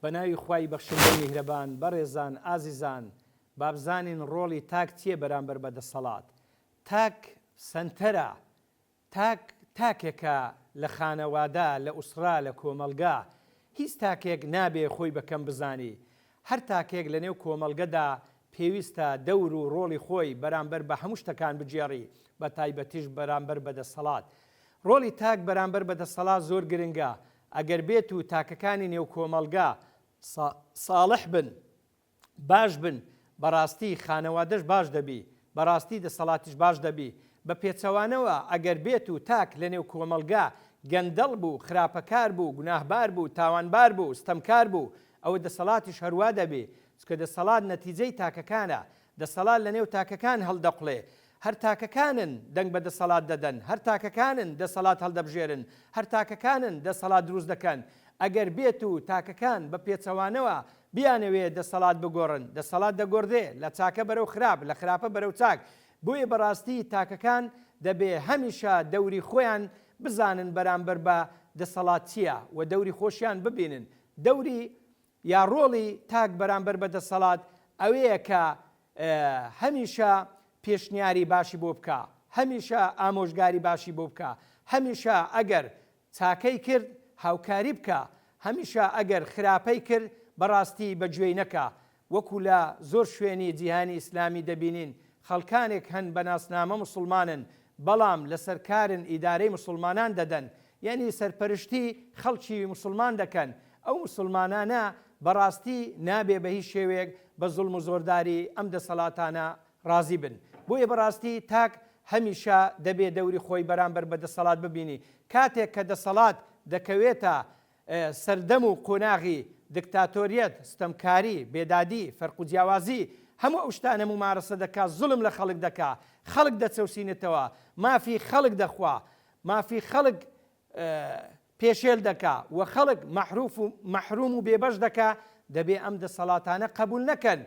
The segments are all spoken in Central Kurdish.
بەناوی خوای بەخشندەی میهرەبان بەڕێزان ئازیزان بابزانین ڕۆڵی تاک چیە بەرامبەر بە دەسەڵات تاک سەنتەرە تاک تاکێکە لە خانەوادە لە ئوسڕە لە کۆمەڵگا هیچ تاکێک نابێ خۆی بە کەم بزانی هەر تاکێک لە نێو کۆمەڵگەدا پێویستە دەور و ڕۆڵی خۆی بەرامبەر بە هەموو شتەکان بگێڕی بە تایبەتیش بەرامبەر بە دەسەڵات ڕۆڵی تاک بەرامبەر بە دەسەڵات زۆر گرنگە ئەگەر بێت و تاکەکانی نێو کۆمەڵگا ساڵح بن باش بن بەڕاستی خانەوادەش باش دەبی بەڕاستی دەسەڵاتیش باش دەبی بە پێچەوانەوە ئەگەر بێت و تاک لەنێو کۆمەڵگا گەندەڵ بوو خراپەکار بوو گوناهبار بوو تاوانبار بوو ستەمکار بوو ئەوە دەسەڵاتیش هەروا دەبی چونکە دەسەڵات نەتیجەی تاکەکانە دەسەڵات لەنێو تاکەکان هەڵدەقوڵێ هەر تاکەکانن دەنگ بە دەسەڵات دەدەن، هەر تاکەکانن دەسەڵات هەڵدەبژێرن، هەر تاکەکانن دەسەڵات دروست دەکەن. ئەگەر بێت و تاکەکان بە پێچەوانەوە بیانەوێ دەسەڵات بگۆڕن، دەسەڵات دەگۆڕدرێ، لە چاکە بەرەو خراپ، لە خراپە بەرەو چاک. بۆیە بەڕاستی تاکەکان دەبێ هەمیشە دەوری خۆیان بزانن بەرامبەر بە دەسەڵات چییە و دەوری خۆشیان ببینن. دەوری یا ڕۆڵی تاک بەرامبەر بە دەسەڵات ئەوەیە کە هەمیشە پێشنیاری باشی بۆ بکا، هەمیشە ئامۆژگاری باشی بۆ بکا، هەمیشە ئەگەر چاکەی کرد هاوکاری بکا، هەمیشە ئەگەر خراپەی کرد بەڕاستی بە گوێی نەکا، وەکو لە زۆر شوێنی جیهانی ئیسلامی دەبینین خەڵکانێک هەن بە ناسنامە موسڵمانن بەڵام لەسەر کارن ئیدارەی موسڵمانان دەدەن یەنی سەرپەرشتی خەڵکی موسڵمان دەکەن ئەو موسڵمانانە بەڕاستی نابێ بە هیچ شێوەیەک بە زوڵم و زۆرداری ئەم دەسەڵاتانە ڕازی بن بۆیە بەڕاستی تاک هەمیشە دەبێ دەوری خۆی بەرامبەر بە دەسەڵات ببینی کاتێک کە دەسەڵات دەکەوێتە سەردەم و قۆناغی دکتاتۆریەت، ستەمکاری، بێدادی، فەرق و جیاوازی، هەموو ئەو شتانە مومارەسە دەکا، زوڵم لە خەڵک دەکا، خەڵک دەچەوسینێتەوە، مافی خەڵک دەخوا، مافی خەڵک پێشێل دەکا و خەڵک مەحروف و مەحروم و بێبەش دەکا، دەبێ ئەم دەسەڵاتانە قەبوول نەکەن،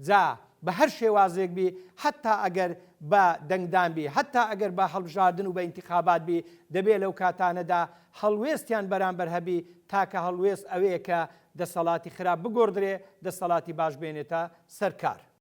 جا بە هەر شێوازێک بی، حەتتا ئەگەر بە دەنگدان بی، حەتتا ئەگەر بە هەڵبژاردن و بە ئینتیخابات بی، دەبێ لەو کاتانەدا هەڵوێستیان بەرامبەر هەبی، تاکە هەڵوێست ئەوەیە کە دەسەڵاتی خراپ بگۆڕدرێ، دەسەڵاتی باش بێنێتە سەر کار.